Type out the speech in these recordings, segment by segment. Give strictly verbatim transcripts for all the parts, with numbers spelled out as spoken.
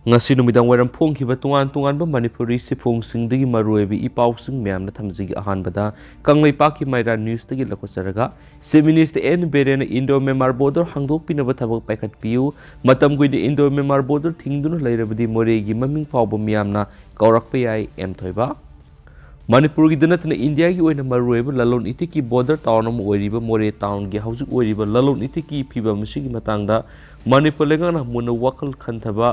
ꯉꯁꯤ ꯅꯨꯃꯤꯗꯥꯡ ꯋꯥꯏꯔꯝ ꯐꯣꯡꯈꯤꯕ ꯇꯣꯉꯥꯟ ꯇꯣꯉꯥꯟꯕ ꯃꯅꯤꯄꯨꯔꯤ ꯁꯤꯐꯣꯡꯁꯤꯡꯗꯒꯤ ꯃꯔꯨꯑꯣꯏꯕ ꯏ ꯄꯥꯎꯁꯤꯡ ꯃꯌꯥꯝꯅ ꯊꯝꯖꯒꯦ꯫ ꯑꯍꯥꯟꯕꯗ ꯀꯪꯂꯩꯄꯥꯛꯀꯤ ꯃꯩꯔꯥ ꯅ꯭ꯌꯨꯁꯇꯒꯤ ꯂꯧꯈꯠꯆꯔꯒ, Chief Minister N ꯕꯤꯔꯦꯟꯅ ꯏꯟꯗꯣ ꯃ꯭ꯌꯥꯟꯃꯥꯔ ꯕꯣꯔꯗꯔ ꯍꯥꯡꯗꯣꯛꯄꯤꯅꯕ ꯊꯕꯛ ꯄꯥꯏꯈꯠꯄꯤꯌꯨ, ꯃꯇꯝ ꯀꯨꯏꯅ ꯏꯟꯗꯣ ꯃ꯭ꯌꯥꯟꯃꯥꯔ ꯕꯣꯔꯗꯔ ꯊꯤꯡꯗꯨꯅ ꯂꯩꯔꯕꯗꯤ ꯃꯣꯔꯦꯒꯤ ꯃꯃꯤꯡ ꯐꯥꯎꯕ ꯃꯤꯌꯥꯝꯅ ꯀꯧꯔꯛꯄ ꯌꯥꯏ, ꯑꯦꯝ ꯊꯣꯏꯕ꯫ ꯃꯅꯤꯄꯨꯔꯒꯤꯗ ꯅꯠꯇꯅ ꯏꯟꯗꯤꯌꯥꯒꯤ ꯑꯣꯏꯅ ꯃꯔꯨꯑꯣꯏꯕ ꯂꯂꯣꯟ ꯏꯇꯤꯛꯀꯤ ꯕꯣꯔꯗꯔ ꯇꯥꯎꯟ ꯑꯃ ꯑꯣꯏꯔꯤꯕ ꯃꯣꯔꯦ ꯇꯥꯎꯟꯒꯤ ꯍꯧꯖꯤꯛ ꯑꯣꯏꯔꯤꯕ ꯂꯂꯣꯟ ꯏꯇꯤꯛꯀꯤ ꯐꯤꯕꯝ ꯑꯁꯤꯒꯤ ꯃꯇꯥꯡꯗ ꯃꯅꯤꯄꯨꯔ ꯂꯩꯉꯥꯛꯅ ꯃꯨꯟꯅ ꯋꯥꯈꯜ ꯈꯟꯊꯕ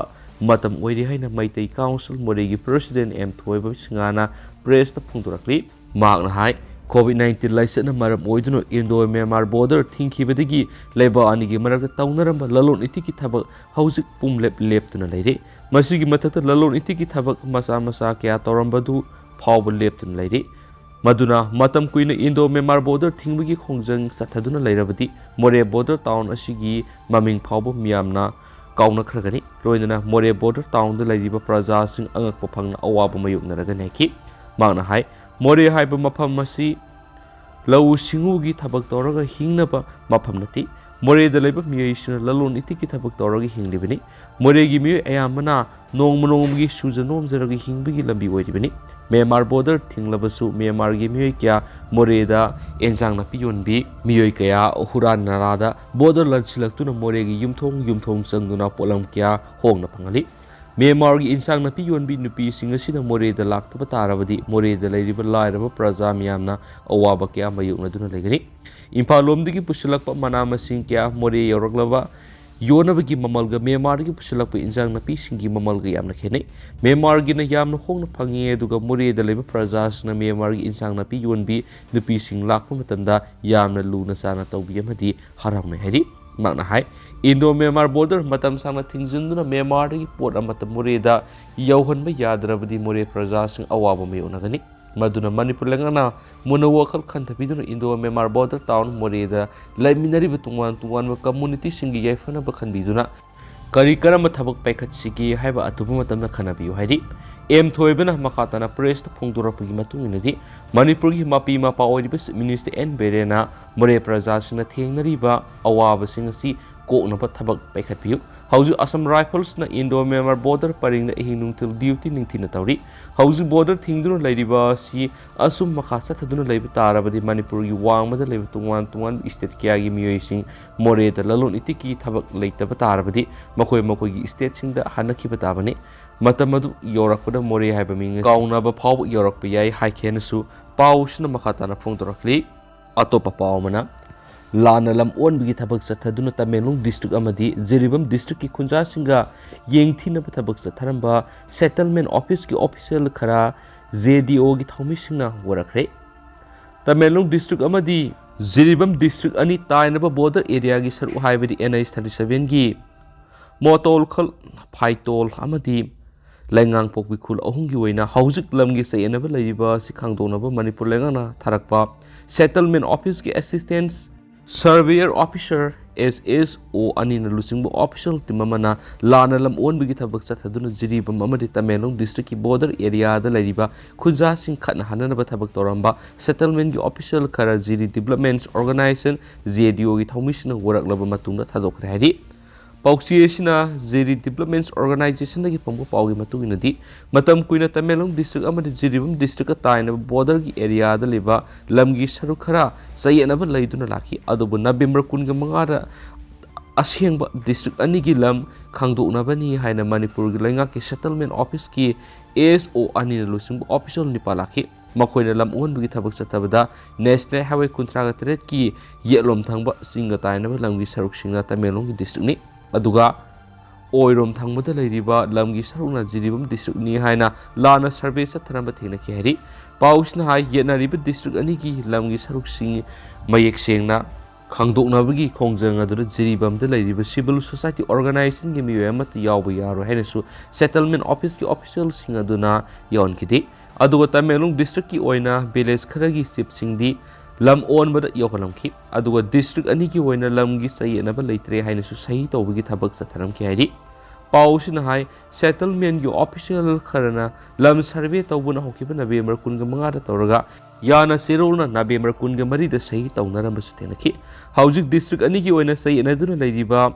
ꯃꯇꯝ ꯑꯣꯏꯔꯦ ꯍꯥꯏꯅ ꯃꯩꯇꯩ ꯀꯥꯎꯟꯁꯤꯜ ꯃꯣꯔꯦꯒꯤ ꯄ꯭ꯔꯦꯁꯤꯗꯦꯟ ꯑꯦꯝ ꯊꯣꯏꯕ ꯁꯤꯡꯍꯅ ꯄ꯭ꯔꯦꯁꯇ ꯐꯣꯡꯗꯣꯔꯛꯂꯤ꯫ ꯃꯍꯥꯛꯅ ꯍꯥꯏ, ꯀꯣꯚꯤꯗ ꯅꯥꯏꯟꯇꯤꯟ ꯂꯥꯏꯆꯠꯅ ꯃꯔꯝ ꯑꯣꯏꯗꯨꯅ ꯏꯟꯗꯣ ꯃ꯭ꯌꯥꯟꯃꯥꯔ ꯕꯣꯔꯗꯔ ꯊꯤꯡꯈꯤꯕꯗꯒꯤ ꯂꯩꯕꯥꯛ ꯑꯅꯤꯒꯤ ꯃꯔꯛꯇ ꯇꯧꯅꯔꯝꯕ ꯂꯂꯣꯟ ꯏꯇꯤꯛꯀꯤ ꯊꯕꯛ ꯍꯧꯖꯤꯛ ꯄꯨꯝꯂꯦꯞ ꯂꯦꯞꯇꯨꯅ ꯂꯩꯔꯦ꯫ ꯃꯁꯤꯒꯤ ꯃꯊꯛꯇ ꯂꯂꯣꯟ ꯏꯇꯤꯛꯀꯤ ꯊꯕꯛ ꯃꯆꯥ ꯃꯆꯥ ꯀꯌꯥ ꯇꯧꯔꯝꯕꯗꯨ ꯐꯥꯎꯕ ꯂꯦꯞꯇꯨꯅ ꯂꯩꯔꯤ꯫ ꯃꯗꯨꯅ ꯃꯇꯝ ꯀꯨꯏꯅ ꯏꯟꯗꯣ ꯃ꯭ꯌꯥꯟꯃꯥꯔ ꯕꯣꯔꯗꯔ ꯊꯤꯡꯕꯒꯤ ꯈꯣꯡꯖꯪ ꯆꯠꯊꯗꯨꯅ ꯂꯩꯔꯕꯗꯤ ꯃꯣꯔꯦ ꯕꯣꯔꯗꯔ ꯇꯥꯎꯟ ꯑꯁꯤꯒꯤ ꯃꯃꯤꯡ ꯐꯥꯎꯕ ꯃꯤꯌꯥꯝꯅ ꯀꯥꯎꯅꯈ꯭ꯔꯒꯅꯤ꯫ ꯂꯣꯏꯅꯅ ꯃꯣꯔꯦ ꯕꯣꯔꯗꯔ ꯇꯥꯎꯟꯗ ꯂꯩꯔꯤꯕ ꯄ꯭ꯔꯖꯥꯁꯤꯡ ꯑꯉꯛꯄ ꯐꯪꯅ ꯑꯋꯥꯕ ꯃꯥꯌꯣꯛꯅꯔꯒꯅꯤ ꯍꯥꯏꯈꯤ꯫ ꯃꯍꯥꯛꯅ ꯍꯥꯏ, ꯃꯣꯔꯦ ꯍꯥꯏꯕ ꯃꯐꯝ ꯑꯁꯤ ꯂꯧꯎ ꯁꯤꯡꯎꯒꯤ ꯊꯕꯛ ꯇꯧꯔꯒ ꯍꯤꯡꯅꯕ ꯃꯐꯝ ꯅꯠꯇꯦ꯫ ꯃꯣꯔꯦꯗ ꯂꯩꯕ ꯃꯤꯑꯣꯏꯁꯤꯡꯅ ꯂꯂꯣꯟ ꯏꯇꯤꯛꯀꯤ ꯊꯕꯛ ꯇꯧꯔꯒ ꯍꯤꯡꯂꯤꯕꯅꯤ꯫ ꯃꯣꯔꯦꯒꯤ ꯃꯤꯑꯣꯏ ꯑꯌꯥꯝꯕꯅ ꯅꯣꯡꯃ ꯅꯣꯡꯃꯒꯤ ꯁꯨꯖ ꯅꯣꯝꯖꯔꯒ ꯍꯤꯡꯕꯒꯤ ꯂꯝꯕꯤ ꯑꯣꯏꯔꯤꯕꯅꯤ꯫ ꯃ꯭ꯌꯥꯟꯃꯥꯔ ꯕꯣꯔꯗꯔ ꯊꯤꯡꯂꯕꯁꯨ ꯃ꯭ꯌꯥꯟꯃꯥꯔꯒꯤ ꯃꯤꯑꯣꯏ ꯀꯌꯥ ꯃꯣꯔꯦꯗ ꯑꯦꯟꯁꯥꯡ ꯅꯥꯄꯤ ꯌꯣꯟꯕꯤ, ꯃꯤꯑꯣꯏ ꯀꯌꯥ ꯍꯨꯔꯥꯟ ꯅꯥꯔꯥꯗ ꯕꯣꯔꯗꯔ ꯂꯥꯟꯁꯤꯜꯂꯛꯇꯨꯅ ꯃꯣꯔꯦꯒꯤ ꯌꯨꯝꯊꯣꯡ ꯌꯨꯝꯊꯣꯡ ꯆꯪꯗꯨꯅ ꯄꯣꯠꯂꯝ ꯀꯌꯥ ꯍꯣꯡꯅ ꯐꯪꯍꯜꯂꯤ꯫ ꯃ꯭ꯌꯥꯟꯃꯥꯔꯒꯤ ꯏꯟꯁꯥꯡ ꯅꯥꯄꯤ ꯌꯣꯟꯕꯤ ꯅꯨꯄꯤꯁꯤꯡ ꯑꯁꯤꯅ ꯃꯣꯔꯦꯗ ꯂꯥꯛꯇꯕ ꯇꯥꯔꯕꯗꯤ ꯃꯣꯔꯦꯗ ꯂꯩꯔꯤꯕ ꯂꯥꯏꯔꯕ ꯄ꯭ꯔꯖꯥ ꯃꯤꯌꯥꯝꯅ ꯑꯋꯥꯕ ꯀꯌꯥ ꯃꯥꯌꯣꯛꯅꯗꯨꯅ ꯂꯩꯒꯅꯤ꯫ ꯏꯝꯐꯥꯜ ꯂꯣꯝꯗꯒꯤ ꯄꯨꯁꯤꯜꯂꯛꯄ ꯃꯅꯥ ꯃꯁꯤꯡ ꯀꯌꯥ ꯃꯣꯔꯦ ꯌꯧꯔꯛꯂꯕ ꯌꯣꯟꯅꯕꯒꯤ ꯃꯃꯜꯒ ꯃ꯭ꯌꯥꯟꯃꯥꯔꯗꯒꯤ ꯄꯨꯁꯤꯜꯂꯛꯄ ꯏꯟꯁꯥꯡ ꯅꯥꯄꯤꯁꯤꯡꯒꯤ ꯃꯃꯜꯒ ꯌꯥꯝꯅ ꯈꯦꯠꯅꯩ꯫ ꯃ꯭ꯌꯥꯟꯃꯥꯔꯒꯤꯅ ꯌꯥꯝꯅ ꯍꯣꯡꯅ ꯐꯪꯉꯤ, ꯑꯗꯨꯒ ꯃꯣꯔꯦꯗ ꯂꯩꯕ ꯄ꯭ꯔꯖꯥꯁꯤꯡꯅ ꯃ꯭ꯌꯥꯟꯃꯥꯔꯒꯤ ꯏꯟꯁꯥꯡ ꯅꯥꯄꯤ ꯌꯣꯟꯕꯤ ꯅꯨꯄꯤꯁꯤꯡ ꯂꯥꯛꯄ ꯃꯇꯝꯗ ꯌꯥꯝꯅ ꯂꯨꯅ ꯆꯥꯅ ꯇꯧꯕꯤ ꯑꯃꯗꯤ ꯍꯔꯥꯎꯅꯩ ꯍꯥꯏꯔꯤ꯫ ꯃꯍꯥꯛꯅ ꯍꯥꯏ, ꯏꯟꯗꯣ ꯃ꯭ꯌꯥꯟꯃꯥꯔ ꯕꯣꯔꯗꯔ ꯃꯇꯝ ꯁꯥꯡꯅ ꯊꯤꯡꯖꯤꯟꯗꯨꯅ ꯃ꯭ꯌꯥꯟꯃꯥꯔꯗꯒꯤ ꯄꯣꯠ ꯑꯃꯠꯇ ꯃꯣꯔꯦꯗ ꯌꯧꯍꯟꯕ ꯌꯥꯗ꯭ꯔꯕꯗꯤ ꯃꯣꯔꯦ ꯄ꯭ꯔꯖꯥꯁꯤꯡ ꯑꯋꯥꯕ ꯃꯥꯌꯣꯛꯅꯒꯅꯤ꯫ ꯃꯗꯨꯅ ꯃꯅꯤꯄꯨꯔ ꯂꯩꯉꯥꯛꯅ ꯃꯨꯟꯅ ꯋꯥꯈꯜ ꯈꯟꯊꯕꯤꯗꯨꯅ ꯏꯟꯗꯣ ꯃ꯭ꯌꯥꯟꯃꯥꯔ ꯕꯣꯔꯗꯔ ꯇꯥꯎꯟ ꯃꯣꯔꯦꯗ ꯂꯩꯃꯤꯟꯅꯔꯤꯕ ꯇꯣꯉꯥꯟ ꯇꯣꯉꯥꯟꯕ ꯀꯝꯃꯨꯅꯤꯇꯤꯁꯤꯡꯒꯤ ꯌꯥꯏꯐꯅꯕ ꯈꯟꯕꯤꯗꯨꯅ ꯀꯔꯤ ꯀꯔꯝꯕ ꯊꯕꯛ ꯄꯥꯏꯈꯠꯁꯤꯒꯦ ꯍꯥꯏꯕ ꯑꯊꯨꯕ ꯃꯇꯝꯗ ꯈꯟꯅꯕꯤꯌꯨ ꯍꯥꯏꯔꯤ꯫ ꯑꯦꯝ ꯊꯣꯏꯕꯅ ꯃꯈꯥ ꯇꯥꯅ ꯄ꯭ꯔꯦꯁꯇ ꯐꯣꯡꯗꯣꯔꯛꯄꯒꯤ ꯃꯇꯨꯡ ꯏꯟꯅꯗꯤ, ꯃꯅꯤꯄꯨꯔꯒꯤ ꯃꯄꯤ ꯃꯄꯥ ꯑꯣꯏꯔꯤꯕ Chief Minister N ꯕꯤꯔꯦꯟꯅ ꯃꯣꯔꯦ ꯄ꯭ꯔꯖꯥꯁꯤꯡꯅ ꯊꯦꯡꯅꯔꯤꯕ ꯑꯋꯥꯕꯁꯤꯡ ꯑꯁꯤ ꯀꯣꯛꯅꯕ ꯊꯕꯛ ꯄꯥꯏꯈꯠꯄꯤꯌꯨ꯫ ꯍꯧꯖꯤꯛ Assam Riflesꯅ Indo Myanmar border ꯄꯔꯤꯡꯗ ꯑꯍꯤꯡ ꯅꯨꯡꯊꯤꯜ duty ꯅꯤꯡꯊꯤꯅ ꯇꯧꯔꯤ꯫ ꯍꯧꯖꯤꯛ border ꯊꯤꯡꯗꯨꯅ ꯂꯩꯔꯤꯕ ꯑꯁꯤ ꯑꯁꯨꯝ ꯃꯈꯥ ꯆꯠꯊꯗꯨꯅ ꯂꯩꯕ ꯇꯥꯔꯕꯗꯤ ꯃꯅꯤꯄꯨꯔꯒꯤ ꯋꯥꯡꯃꯗ ꯂꯩꯕ ꯇꯣꯉꯥꯟ ꯇꯣꯉꯥꯟꯕ state ꯀꯌꯥꯒꯤ ꯃꯤꯑꯣꯏꯁꯤꯡ ꯃꯣꯔꯦꯗ ꯂꯂꯣꯟ ꯏꯇꯤꯛꯀꯤ ꯊꯕꯛ ꯂꯩꯇꯕ ꯇꯥꯔꯕꯗꯤ ꯃꯈꯣꯏ ꯃꯈꯣꯏꯒꯤ stateꯁꯤꯡꯗ ꯍꯟꯅꯈꯤꯕ ꯇꯥꯕꯅꯤ꯫ ꯃꯇꯝ ꯑꯗꯨ ꯌꯧꯔꯛꯄꯗ ꯃꯣꯔꯦ ꯍꯥꯏꯕ ꯃꯤꯡ ꯀꯥꯎꯅꯕ ꯐꯥꯎꯕ ꯌꯧꯔꯛꯄ ꯌꯥꯏ ꯍꯥꯏꯈꯤ ꯍꯥꯏꯅꯁꯨ ꯄꯥꯎꯁꯤꯅ ꯃꯈꯥ ꯇꯥꯅ ꯐꯣꯡꯗꯣꯔꯛꯂꯤ꯫ ꯑꯇꯣꯞꯄ ꯄꯥꯎ ꯑꯃꯅ, ꯂꯥꯟꯅ ꯂꯝ ꯑꯣꯟꯕꯒꯤ ꯊꯕꯛ ꯆꯠꯊꯗꯨꯅ ꯇꯃꯦꯡꯂꯣꯡ district ꯑꯃꯗꯤ ꯖꯤꯔꯤꯕꯥꯝ districtꯀꯤ ꯈꯨꯟꯖꯥꯁꯤꯡꯒ ꯌꯦꯡꯊꯤꯅꯕ ꯊꯕꯛ ꯆꯠꯊꯔꯝꯕ settlement officeꯀꯤ official ꯈꯔ JDOꯒꯤ ꯊꯧꯃꯤꯁꯤꯡꯅ ꯋꯥꯔꯛꯈ꯭ꯔꯦ꯫ ꯇꯃꯦꯡꯂꯣꯡ district ꯑꯃꯗꯤ ꯖꯤꯔꯤꯕꯥꯝ district ꯑꯅꯤ ꯇꯥꯏꯅꯕ border areaꯒꯤ ꯁꯔꯨꯛ ꯍꯥꯏꯕꯗꯤ NH thirty sevenꯒꯤ ꯃꯣꯇꯣꯜꯈꯜ, ꯐꯥꯏꯇꯣꯜ ꯑꯃꯗꯤ ꯂꯩꯉꯥꯡꯄꯣꯛꯄꯤ ꯈꯨꯜ ꯑꯍꯨꯝꯒꯤ ꯑꯣꯏꯅ ꯍꯧꯖꯤꯛ ꯂꯝꯒꯤ ꯆꯌꯦꯠꯅꯕ ꯂꯩꯔꯤꯕ ꯑꯁꯤ ꯈꯪꯗꯣꯛꯅꯕ ꯃꯅꯤꯄꯨꯔ ꯂꯩꯉꯥꯛꯅ ꯊꯥꯔꯛꯄ settlement officeꯀꯤ assistant surveyor officer, SSO, ꯑꯅꯤꯅ ꯂꯨꯆꯤꯡꯕ official team ꯑꯃꯅ ꯂꯥꯟꯅ ꯂꯝ ꯑꯣꯟꯕꯒꯤ ꯊꯕꯛ ꯆꯠꯊꯗꯨꯅ ꯖꯤꯔꯤꯕꯥꯝ ꯑꯃꯗꯤ ꯇꯃꯦꯡꯂꯣꯡ districtꯀꯤ border areaꯗ ꯂꯩꯔꯤꯕ ꯈꯨꯟꯖꯥꯁꯤꯡ ꯈꯠꯅ ꯍꯥꯟꯅꯅꯕ ꯊꯕꯛ ꯇꯧꯔꯝꯕ settlementꯀꯤ official ꯈꯔ ꯖꯤꯔꯤ Developments Organisation, JDOꯒꯤ ꯊꯧꯃꯤꯁꯤꯡꯅ ꯋꯥꯔꯛꯂꯕ ꯃꯇꯨꯡꯗ ꯊꯥꯗꯣꯛꯈ꯭ꯔꯦ ꯍꯥꯏꯔꯤ꯫ ꯄꯥꯎꯆꯦ ꯑꯁꯤꯅ ꯖꯤꯔꯤ Developments Organisationꯗꯒꯤ ꯐꯪꯕ ꯄꯥꯎꯒꯤ ꯃꯇꯨꯡ ꯏꯟꯅꯗꯤ, ꯃꯇꯝ ꯀꯨꯏꯅ ꯇꯃꯦꯡꯂꯣꯡ district ꯑꯃꯗꯤ ꯖꯤꯔꯤꯕꯥꯝ districtꯀ ꯇꯥꯏꯅꯕ borderꯒꯤ areaꯗ ꯂꯩꯕ ꯂꯝꯒꯤ ꯁꯔꯨꯛ ꯈꯔ ꯆꯌꯦꯠꯅꯕ ꯂꯩꯗꯨꯅ ꯂꯥꯛꯈꯤ꯫ ꯑꯗꯨꯕꯨ November ꯀꯨꯟꯒ ꯃꯉꯥꯗ ꯑꯁꯦꯡꯕ district ꯑꯅꯤꯒꯤ ꯂꯝ ꯈꯪꯗꯣꯛꯅꯕꯅꯤ ꯍꯥꯏꯅ ꯃꯅꯤꯄꯨꯔꯒꯤ ꯂꯩꯉꯥꯛꯀꯤ settlement officeꯀꯤ SO ꯑꯅꯤꯅ ꯂꯨꯆꯤꯡꯕ official ꯅꯤꯄꯥ ꯂꯥꯛꯈꯤ꯫ ꯃꯈꯣꯏꯅ ꯂꯝ ꯑꯣꯟꯕꯒꯤ ꯊꯕꯛ ꯆꯠꯊꯕꯗ National Highway ꯀꯨꯟꯊ꯭ꯔꯥꯒ ꯇꯔꯦꯠꯀꯤ ꯌꯦꯠꯂꯣꯝ ꯊꯪꯕ ꯆꯤꯡꯒ ꯇꯥꯏꯅꯕ ꯂꯝꯒꯤ ꯁꯔꯨꯛꯁꯤꯡꯅ ꯇꯃꯦꯡꯂꯣꯡꯒꯤ districtꯅꯤ꯫ ꯑꯗꯨꯒ ꯑꯣꯏꯔꯣꯝ ꯊꯪꯕꯗ ꯂꯩꯔꯤꯕ ꯂꯝꯒꯤ ꯁꯔꯨꯛꯅ ꯖꯤꯔꯤꯕꯥꯝ districtꯅꯤ ꯍꯥꯏꯅ ꯂꯥꯟꯅ survey ꯆꯠꯊꯔꯝꯕ ꯊꯦꯡꯅꯈꯤ ꯍꯥꯏꯔꯤ꯫ ꯄꯥꯎꯁꯤꯅ ꯍꯥꯏ, ꯌꯦꯠꯅꯔꯤꯕ district ꯑꯅꯤꯒꯤ ꯂꯝꯒꯤ ꯁꯔꯨꯛꯁꯤꯡ ꯃꯌꯦꯛ ꯁꯦꯡꯅ ꯈꯪꯗꯣꯛꯅꯕꯒꯤ ꯈꯣꯡꯖꯪ ꯑꯗꯨꯗ ꯖꯤꯔꯤꯕꯥꯝꯗ ꯂꯩꯔꯤꯕ civil society organisationꯒꯤ ꯃꯤꯑꯣꯏ ꯑꯃꯠꯇ ꯌꯥꯎꯕ ꯌꯥꯔꯣꯏ ꯍꯥꯏꯅꯁꯨ settlement officeꯀꯤ officialꯁꯤꯡ ꯑꯗꯨꯅ ꯌꯥꯎꯍꯟꯈꯤꯗꯦ꯫ ꯑꯗꯨꯒ ꯇꯃꯦꯡꯂꯣꯡ districtꯀꯤ ꯑꯣꯏꯅ village ꯈꯔꯒꯤ chiefꯁꯤꯡꯗꯤ ꯂꯝ ꯑꯣꯟꯕꯗ ꯌꯧꯍꯜꯂꯝꯈꯤ꯫ ꯑꯗꯨꯒ district ꯑꯅꯤꯒꯤ ꯑꯣꯏꯅ ꯂꯝꯒꯤ ꯆꯌꯦꯠꯅꯕ ꯂꯩꯇ꯭ꯔꯦ ꯍꯥꯏꯅꯁꯨ ꯁꯍꯤ ꯇꯧꯕꯒꯤ ꯊꯕꯛ ꯆꯠꯊꯔꯝꯈꯤ ꯍꯥꯏꯔꯤ꯫ ꯄꯥꯎꯁꯤꯅ ꯍꯥꯏ, settlementꯀꯤ official ꯈꯔꯅ ꯂꯝ survey ꯇꯧꯕꯅ ꯍꯧꯈꯤꯕ November ꯀꯨꯟꯒ ꯃꯉꯥꯗ ꯇꯧꯔꯒ ꯌꯥꯅ ꯆꯦꯔꯣꯜꯅ November ꯀꯨꯟꯒ ꯃꯔꯤꯗ ꯁꯍꯤ ꯇꯧꯅꯔꯝꯕꯁꯨ ꯊꯦꯡꯅꯈꯤ꯫ ꯍꯧꯖꯤꯛ district ꯑꯅꯤꯒꯤ ꯑꯣꯏꯅ ꯆꯌꯦꯠꯅꯗꯨꯅ ꯂꯩꯔꯤꯕ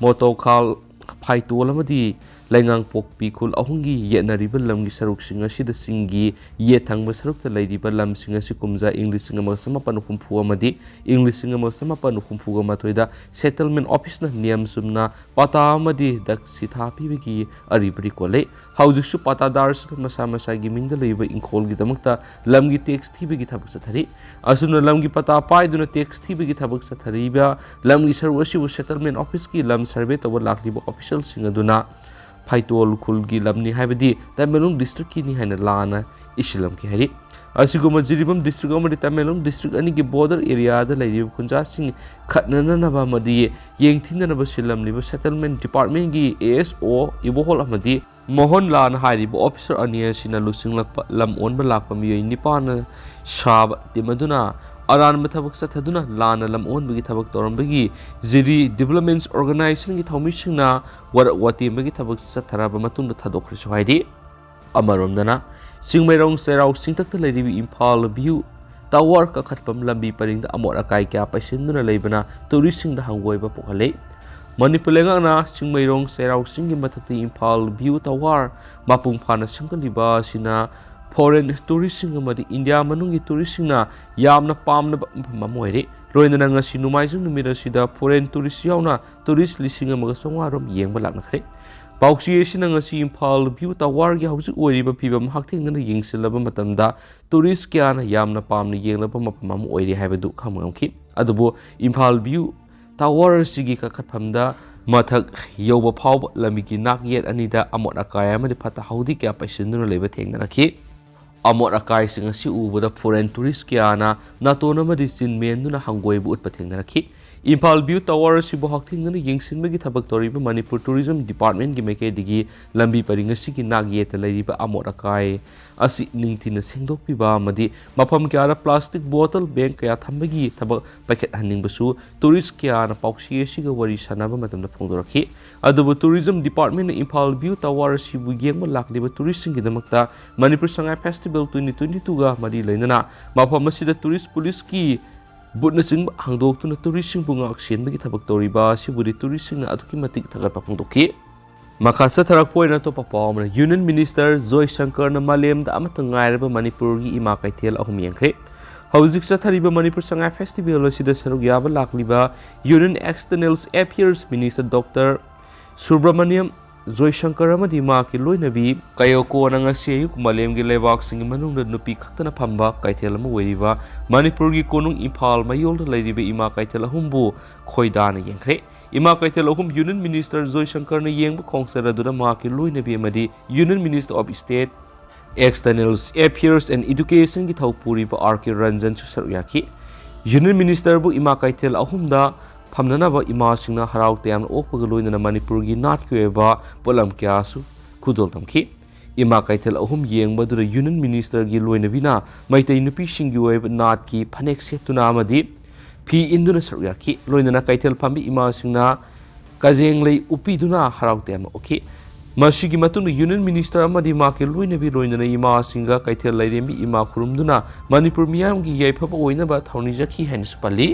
ꯃꯣꯇꯣꯈꯥꯜ, ꯐꯥꯏꯇꯣꯜ ꯑꯃꯗꯤ ꯂꯩꯉꯥꯡꯄꯣꯛꯄꯤ ꯈꯨꯜ ꯑꯍꯨꯝꯒꯤ ꯌꯦꯠꯅꯔꯤꯕ ꯂꯝꯒꯤ ꯁꯔꯨꯛꯁꯤꯡ ꯑꯁꯤꯗ ꯆꯤꯡꯒꯤ ꯌꯦꯠ ꯊꯪꯕ ꯁꯔꯨꯛꯇ ꯂꯩꯔꯤꯕ ꯂꯝꯁꯤꯡ ꯑꯁꯤ ꯀꯨꯝꯖꯥ ꯏꯪ ꯂꯤꯁꯤꯡ ꯑꯃꯒ ꯆꯃꯥꯄꯟ ꯍꯨꯝꯐꯨ ꯑꯃꯗꯤ ꯏꯪ ꯂꯤꯁꯤꯡ ꯑꯃꯒ ꯆꯃꯥꯄꯟ ꯍꯨꯝꯐꯨꯒ ꯃꯥꯊꯣꯏꯗ settlement officeꯅ ꯅꯤꯌꯝ ꯆꯨꯝꯅ ꯄꯇꯥ ꯑꯃꯗꯤ ꯗꯛꯁꯤꯊꯥ ꯄꯤꯕꯒꯤ ꯑꯔꯤꯕ record ꯂꯩ꯫ ꯍꯧꯖꯤꯛꯁꯨ ꯄꯇꯥꯗꯥꯔꯁꯤꯡ ꯃꯁꯥ ꯃꯁꯥꯒꯤ ꯃꯤꯡꯗ ꯂꯩꯕ ꯏꯪꯈꯣꯜꯒꯤꯗꯃꯛꯇ ꯂꯝꯒꯤ tax ꯊꯤꯕꯒꯤ ꯊꯕꯛ ꯆꯠꯊꯔꯤ꯫ ꯑꯁꯨꯝꯅ ꯂꯝꯒꯤ ꯄꯇꯥ ꯄꯥꯏꯗꯨꯅ tax ꯊꯤꯕꯒꯤ ꯊꯕꯛ ꯆꯠꯊꯔꯤꯕ ꯂꯝꯒꯤ ꯁꯔꯨꯛ ꯑꯁꯤꯕꯨ settlement officeꯀꯤ ꯂꯝ survey ꯇꯧꯕ ꯂꯥꯛꯂꯤꯕ officialꯁꯤꯡ ꯑꯗꯨꯅ ꯐꯥꯏꯇꯣꯜ ꯈꯨꯜꯒꯤ ꯂꯝꯅꯤ ꯍꯥꯏꯕꯗꯤ ꯇꯃꯦꯡꯂꯣꯡ districtꯀꯤꯅꯤ ꯍꯥꯏꯅ ꯂꯥꯟꯅ ꯏꯁꯤꯜꯂꯝꯈꯤ ꯍꯥꯏꯔꯤ꯫ ꯑꯁꯤꯒꯨꯝꯕ ꯖꯤꯔꯤꯕꯥꯝ district ꯑꯃꯗꯤ ꯇꯃꯦꯡꯂꯣꯡ district ꯑꯅꯤꯒꯤ border areaꯗ ꯂꯩꯔꯤꯕ ꯈꯨꯟꯖꯥꯁꯤꯡ ꯈꯠꯅꯅꯅꯕ ꯑꯃꯗꯤ ꯌꯦꯡꯊꯤꯅꯅꯕ ꯁꯤꯜꯂꯝꯂꯤꯕ settlement departmentꯀꯤ ASO ꯏꯕꯣꯍꯣꯜ ꯑꯃꯗꯤ ꯃꯣꯍꯟ ꯂꯥꯜ ꯍꯥꯏꯔꯤꯕ officer ꯑꯅꯤ ꯑꯁꯤꯅ ꯂꯨꯆꯤꯡꯂꯛꯄ ꯂꯝ ꯑꯣꯟꯕ ꯂꯥꯛꯄ ꯃꯤꯑꯣꯏ ꯅꯤꯄꯥꯟꯅ ꯁꯥꯕ team ꯑꯗꯨꯅ ꯑꯔꯥꯟꯕ ꯊꯕꯛ ꯆꯠꯊꯗꯨꯅ ꯂꯥꯟꯅ ꯂꯝ ꯑꯣꯟꯕꯒꯤ ꯊꯕꯛ ꯇꯧꯔꯝꯕꯒꯤ ꯖꯤꯔꯤ Development Organisationꯒꯤ ꯊꯧꯃꯤꯁꯤꯡꯅ ꯋꯥꯔꯛ ꯋꯥꯇꯦꯝꯕꯒꯤ ꯊꯕꯛ ꯆꯠꯊꯔꯕ ꯃꯇꯨꯡꯗ ꯊꯥꯗꯣꯛꯈ꯭ꯔꯦꯁꯨ ꯍꯥꯏꯔꯤ꯫ ꯑꯃꯔꯣꯝꯗꯅ, ꯆꯤꯡꯃꯩꯔꯣꯡ ꯆꯩꯔꯥꯎ ꯆꯤꯡꯊꯛꯇ ꯂꯩꯔꯤꯕ ꯏꯝꯐꯥꯜ View Tower ꯀꯥꯈꯠꯐꯝ ꯂꯝꯕꯤ ꯄꯔꯤꯡꯗ ꯑꯃꯣꯠ ꯑꯀꯥꯏ ꯀꯌꯥ ꯄꯩꯁꯤꯟꯗꯨꯅ ꯂꯩꯕꯅ touristꯁꯤꯡꯗ ꯍꯪꯒꯣꯏꯕ ꯄꯣꯛꯍꯜꯂꯤ꯫ ꯃꯅꯤꯄꯨꯔ ꯂꯩꯉꯥꯛꯅ ꯆꯤꯡꯃꯩꯔꯣꯡ ꯆꯩꯔꯥꯎ ꯆꯤꯡꯒꯤ ꯃꯊꯛꯇ ꯏꯝꯐꯥꯜ View Tower ꯃꯄꯨꯡ ꯐꯥꯅ ꯁꯦꯝꯒꯠꯂꯤꯕ ꯑꯁꯤꯅ foreign touristꯁꯤꯡ ꯑꯃꯗꯤ ꯏꯟꯗꯤꯌꯥ ꯃꯅꯨꯡꯒꯤ touristꯁꯤꯡꯅ ꯌꯥꯝꯅ ꯄꯥꯝꯅꯕ ꯃꯐꯝ ꯑꯃ ꯑꯣꯏꯔꯦ꯫ ꯂꯣꯏꯅꯅ ꯉꯁꯤ ꯅꯣꯡꯃꯥꯏꯖꯤꯡ ꯅꯨꯃꯤꯠ ꯑꯁꯤꯗ foreign tourist ꯌꯥꯎꯅ tourist ꯂꯤꯁꯤꯡ ꯑꯃꯒ ꯆꯥꯝꯃꯉꯥ ꯔꯣꯝ ꯌꯦꯡꯕ ꯂꯥꯛꯅꯈ꯭ꯔꯦ꯫ ꯄꯥꯎꯆꯦ ꯑꯁꯤꯅ ꯉꯁꯤ ꯏꯝꯐꯥꯜ View Towerꯒꯤ ꯍꯧꯖꯤꯛ ꯑꯣꯏꯔꯤꯕ ꯐꯤꯕꯝ ꯍꯛꯊꯦꯡꯅꯅ ꯌꯦꯡꯁꯤꯜꯂꯕ ꯃꯇꯝꯗ tourist ꯀꯌꯥꯅ ꯌꯥꯝꯅ ꯄꯥꯝꯅ ꯌꯦꯡꯂꯕ ꯃꯐꯝ ꯑꯃ ꯑꯣꯏꯔꯦ ꯍꯥꯏꯕꯗꯨ ꯈꯪꯕ ꯉꯝꯈꯤ꯫ ꯑꯗꯨꯕꯨ ꯏꯝꯐꯥꯜ View Tower ꯑꯁꯤꯒꯤ ꯀꯥꯈꯠꯐꯝꯗ ꯃꯊꯛ ꯌꯧꯕ ꯐꯥꯎꯕ ꯂꯝꯕꯤꯒꯤ ꯅꯥꯛ ꯌꯦꯠ ꯑꯅꯤꯗ ꯑꯃꯣꯠ ꯑꯀꯥꯏ ꯑꯃꯗꯤ ꯐꯠꯇ ꯍꯥꯎꯗꯤ ꯀꯌꯥ ꯄꯩꯁꯤꯟꯗꯨꯅ ꯂꯩꯕ ꯊꯦꯡꯅꯔꯛꯈꯤ꯫ ꯑꯃꯣꯠ ꯑꯀꯥꯏꯁꯤꯡ ꯑꯁꯤ ꯎꯕꯗ foreign tourist ꯀꯌꯥꯅ ꯅꯥꯇꯣꯟ ꯑꯃꯗꯤ ꯆꯤꯟ ꯃꯦꯟꯗꯨꯅ ꯍꯪꯒꯣꯏꯕ ꯎꯠꯄ ꯊꯦꯡꯅꯔꯛꯈꯤ꯫ ꯏꯝꯐꯥꯜ View Tower ꯑꯁꯤꯕꯨ ꯍꯛꯊꯦꯡꯅꯅ ꯌꯦꯡꯁꯤꯟꯕꯒꯤ ꯊꯕꯛ ꯇꯧꯔꯤꯕ ꯃꯅꯤꯄꯨꯔ Tourism Departmentꯀꯤ ꯃꯥꯏꯀꯩꯗꯒꯤ ꯂꯝꯕꯤ ꯄꯔꯤꯡ ꯑꯁꯤꯒꯤ ꯅꯥꯛ ꯌꯦꯠꯇ ꯂꯩꯔꯤꯕ ꯑꯃꯣꯠ ꯑꯀꯥꯏ ꯑꯁꯤ ꯅꯤꯡꯊꯤꯅ ꯁꯦꯡꯗꯣꯛꯄꯤꯕ ꯑꯃꯗꯤ ꯃꯐꯝ ꯀꯌꯥꯗ plastic bottle bag ꯀꯌꯥ ꯊꯝꯕꯒꯤ ꯊꯕꯛ ꯄꯥꯏꯈꯠꯍꯟꯅꯤꯡꯕꯁꯨ tourist ꯀꯌꯥꯅ ꯄꯥꯎꯆꯦ ꯑꯁꯤꯒ ꯋꯥꯔꯤ ꯁꯥꯟꯅꯕ ꯃꯇꯝꯗ ꯐꯣꯡꯗꯣꯔꯛꯈꯤ꯫ ꯑꯗꯨꯕꯨ Tourism Departmentꯅ ꯏꯝꯐꯥꯜ View Tower ꯑꯁꯤꯕꯨ ꯌꯦꯡꯕ ꯂꯥꯛꯂꯤꯕ touristꯁꯤꯡꯒꯤꯗꯃꯛꯇ Manipur Sangai Festival twenty twenty twoꯒ ꯃꯔꯤ ꯂꯩꯅꯅ ꯃꯐꯝ ꯑꯁꯤꯗ tourist policeꯀꯤ ꯕꯨꯠꯅꯆꯤꯡꯕ ꯍꯥꯡꯗꯣꯛꯇꯨꯅ ꯇꯨꯔꯤꯁꯁꯤꯡꯕꯨ ꯉꯥꯛ ꯁꯦꯟꯕꯒꯤ ꯊꯕꯛ ꯇꯧꯔꯤꯕ ꯑꯁꯤꯕꯨꯗꯤ ꯇꯨꯔꯤꯁꯁꯤꯡꯅ ꯑꯗꯨꯛꯀꯤ ꯃꯇꯤꯛ ꯊꯥꯒꯠꯄ ꯐꯣꯡꯗꯣꯛꯈꯤ꯫ ꯃꯈꯥ ꯆꯠꯊꯔꯛꯄ ꯑꯣꯏꯅ ꯑꯇꯣꯞꯄ ꯄꯥꯎ ꯑꯃꯅ, ꯌꯨꯅꯤꯌꯟ ꯃꯤꯅꯤꯁꯇꯔ ꯖꯣꯏꯁꯪꯀꯔꯅ ꯃꯥꯂꯦꯝꯗ ꯑꯃꯠꯇ ꯉꯥꯏꯔꯕ ꯃꯅꯤꯄꯨꯔꯒꯤ ꯏꯃꯥ ꯀꯩꯊꯦꯜ ꯑꯍꯨꯝ ꯌꯦꯡꯈ꯭ꯔꯦ꯫ ꯍꯧꯖꯤꯛ ꯆꯠꯊꯔꯤꯕ ꯃꯅꯤꯄꯨꯔ ꯁꯉꯥꯏ ꯐꯦꯁꯇꯤꯚꯦꯜ ꯑꯁꯤꯗ ꯁꯔꯨꯛ ꯌꯥꯕ ꯂꯥꯛꯂꯤꯕ union external affairs minister doctor Subrahmanyam Jaishankar ꯑꯃꯗꯤ ꯃꯍꯥꯛꯀꯤ ꯂꯣꯏꯅꯕꯤ ꯀꯌꯣꯀꯣꯅ ꯉꯁꯤ ꯑꯌꯨꯛ ꯃꯥꯂꯦꯝꯒꯤ ꯂꯩꯕꯥꯛꯁꯤꯡꯒꯤ ꯃꯅꯨꯡꯗ ꯅꯨꯄꯤ ꯈꯛꯇꯅ ꯐꯝꯕ ꯀꯩꯊꯦꯜ ꯑꯃ ꯑꯣꯏꯔꯤꯕ ꯃꯅꯤꯄꯨꯔꯒꯤ ꯀꯣꯅꯨꯡ ꯏꯝꯐꯥꯜ ꯃꯌꯣꯜꯗ ꯂꯩꯔꯤꯕ ꯏꯃꯥ ꯀꯩꯊꯦꯜ ꯑꯍꯨꯝꯕꯨ ꯈꯣꯏꯗꯥꯅ ꯌꯦꯡꯈ꯭ꯔꯦ꯫ ꯏꯃꯥ ꯀꯩꯊꯦꯜ ꯑꯍꯨꯝ ꯌꯨꯅꯤꯌꯟ ꯃꯤꯅꯤꯁꯇꯔ ꯖꯣꯏꯁꯪꯀꯔꯅ ꯌꯦꯡꯕ ꯈꯣꯡꯆꯠ ꯑꯗꯨꯗ ꯃꯍꯥꯛꯀꯤ ꯂꯣꯏꯅꯕꯤ ꯑꯃꯗꯤ union minister of state external affairs and ꯏꯗꯨꯀꯦꯁꯟꯒꯤ ꯊꯧ ꯄꯨꯔꯤꯕ ꯑꯥꯔ ꯀꯦ ꯔꯟꯖꯟꯁꯨ ꯁꯔꯨꯛ ꯌꯥꯈꯤ꯫ ꯌꯨꯅꯤꯌꯟ ꯃꯤꯅꯤꯁꯇꯔꯕꯨ ꯏꯃꯥ ꯀꯩꯊꯦꯜ ꯑꯍꯨꯝꯗ ꯐꯝꯅꯅꯕ ꯏꯃꯥꯁꯤꯡꯅ ꯍꯔꯥꯎ ꯇꯌꯥꯝꯅ ꯑꯣꯛꯄꯒ ꯂꯣꯏꯅꯅ ꯃꯅꯤꯄꯨꯔꯒꯤ ꯅꯥꯠꯀꯤ ꯑꯣꯏꯕ ꯄꯣꯠꯂꯝ ꯀꯌꯥꯁꯨ ꯈꯨꯗꯣꯜ ꯇꯝꯈꯤ꯫ ꯏꯃꯥ ꯀꯩꯊꯦꯜ ꯑꯍꯨꯝ ꯌꯦꯡꯕꯗꯨꯗ ꯌꯨꯅꯤꯌꯟ ꯃꯤꯅꯤꯁꯇꯔꯒꯤ ꯂꯣꯏꯅꯕꯤꯅ ꯃꯩꯇꯩ ꯅꯨꯄꯤꯁꯤꯡꯒꯤ ꯑꯣꯏꯕ ꯅꯥꯠꯀꯤ ꯐꯅꯦꯛ ꯁꯦꯠꯇꯨꯅ ꯑꯃꯗꯤ ꯐꯤ ꯏꯟꯗꯨꯅ ꯁꯔꯨꯛ ꯌꯥꯈꯤ꯫ ꯂꯣꯏꯅꯅ ꯀꯩꯊꯦꯜ ꯐꯝꯕꯤ ꯏꯃꯥꯁꯤꯡꯅ ꯀꯖꯦꯡꯂꯩ ꯎꯞꯄꯤꯗꯨꯅ ꯍꯔꯥꯎ ꯇꯌꯥꯝꯅ ꯑꯣꯛꯈꯤ꯫ ꯃꯁꯤꯒꯤ ꯃꯇꯨꯡꯗ ꯌꯨꯅꯤꯌꯟ ꯃꯤꯅꯤꯁꯇꯔ ꯑꯃꯗꯤ ꯃꯍꯥꯛꯀꯤ ꯂꯣꯏꯅꯕꯤ ꯂꯣꯏꯅꯅ ꯏꯃꯥꯁꯤꯡꯒ ꯀꯩꯊꯦꯜ ꯂꯩꯔꯦꯝꯕꯤ ꯏꯃꯥ ꯈꯨꯔꯨꯝꯗꯨꯅ ꯃꯅꯤꯄꯨꯔ ꯃꯤꯌꯥꯝꯒꯤ ꯌꯥꯏꯐꯕ ꯑꯣꯏꯅꯕ ꯊꯧꯅꯤꯖꯈꯤ ꯍꯥꯏꯅꯁꯨ ꯄꯜꯂꯤ꯫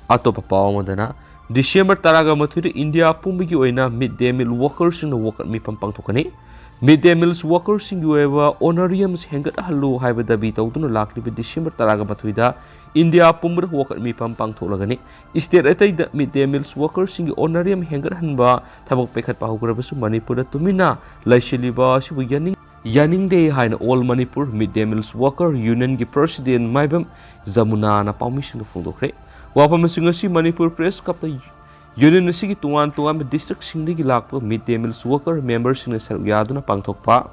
ꯑꯇꯣꯞꯄ ꯄꯥꯎ ꯑꯃꯗꯅ, ꯗꯤꯁꯦꯝꯕꯔ ꯇꯔꯥꯒ ꯃꯥꯊꯣꯏꯗ ꯏꯟꯗꯤꯌꯥ ꯄꯨꯝꯕꯒꯤ ꯑꯣꯏꯅ ꯃꯤꯗ ꯗꯦ ꯃꯤꯜ ꯋꯥꯀꯔꯁꯤꯡꯅ ꯋꯥꯀꯠ ꯃꯤꯐꯝ ꯄꯥꯡꯊꯣꯛꯀꯅꯤ꯫ ꯃꯤꯗ ꯗꯦ ꯃꯤꯜꯁ ꯋꯥꯀꯔꯁꯤꯡꯒꯤ ꯑꯣꯏꯕ ꯑꯣꯅꯔꯤꯌꯝꯁ ꯍꯦꯟꯒꯠꯍꯜꯂꯨ ꯍꯥꯏꯕ ꯗꯥꯕꯤ ꯇꯧꯗꯨꯅ ꯂꯥꯛꯂꯤꯕ ꯗꯤꯁꯦꯝꯕꯔ ꯇꯔꯥꯒ ꯃꯥꯊꯣꯏꯗ ꯏꯟꯗꯤꯌꯥ ꯄꯨꯝꯕꯗ ꯋꯥꯀꯠ ꯃꯤꯐꯝ ꯄꯥꯡꯊꯣꯛꯂꯒꯅꯤ꯫ ꯁ꯭ꯇꯦꯠ ꯑꯇꯩꯗ ꯃꯤꯗ ꯗꯦ ꯃꯤꯜꯁ ꯋꯥꯀꯔꯁꯤꯡꯒꯤ ꯑꯣꯅꯔꯤꯌꯝ ꯍꯦꯟꯒꯠꯍꯟꯕ ꯊꯕꯛ ꯄꯥꯏꯈꯠꯄ ꯍꯧꯈ꯭ꯔꯕꯁꯨ ꯃꯅꯤꯄꯨꯔꯗ ꯇꯨꯃꯤꯟꯅ ꯂꯩꯁꯤꯜꯂꯤꯕ ꯑꯁꯤꯕꯨ ꯌꯥꯅꯤꯡ-, ꯌꯥꯅꯤꯡꯗꯦ ꯍꯥꯏꯅ ꯑꯣꯜ ꯃꯅꯤꯄꯨꯔ ꯃꯤꯗ ꯗꯦ ꯃꯤꯜꯁ ꯋꯥꯀꯔ ꯌꯨꯅꯤꯌꯟꯒꯤ ꯄ꯭ꯔꯁꯤꯗꯦꯟ ꯃꯥꯏꯕꯝ ꯖꯃꯨꯅꯥꯅ ꯄꯥꯎꯃꯤꯁꯤꯡꯗ ꯐꯣꯡꯗꯣꯛꯈ꯭ꯔꯦ꯫ ꯋꯥꯐꯝꯁꯤꯡ ꯑꯁꯤ ꯃꯅꯤꯄꯨꯔ ꯄ꯭ꯔꯦꯁ ꯀ꯭ꯂꯕꯇ ꯌꯨꯅꯤꯌꯟ ꯑꯁꯤꯒꯤ ꯇꯣꯉꯥꯟ ꯇꯣꯉꯥꯟꯕ ꯗꯤꯁꯇ꯭ꯔꯤꯛꯁꯤꯡꯗꯒꯤ ꯂꯥꯛꯄ ꯃꯤꯗ ꯗꯦ ꯃꯤꯜꯁ ꯋꯥꯀꯔ ꯃꯦꯝꯕꯔꯁꯤꯡꯅ ꯁꯔꯨꯛ ꯌꯥꯗꯨꯅ ꯄꯥꯡꯊꯣꯛꯄ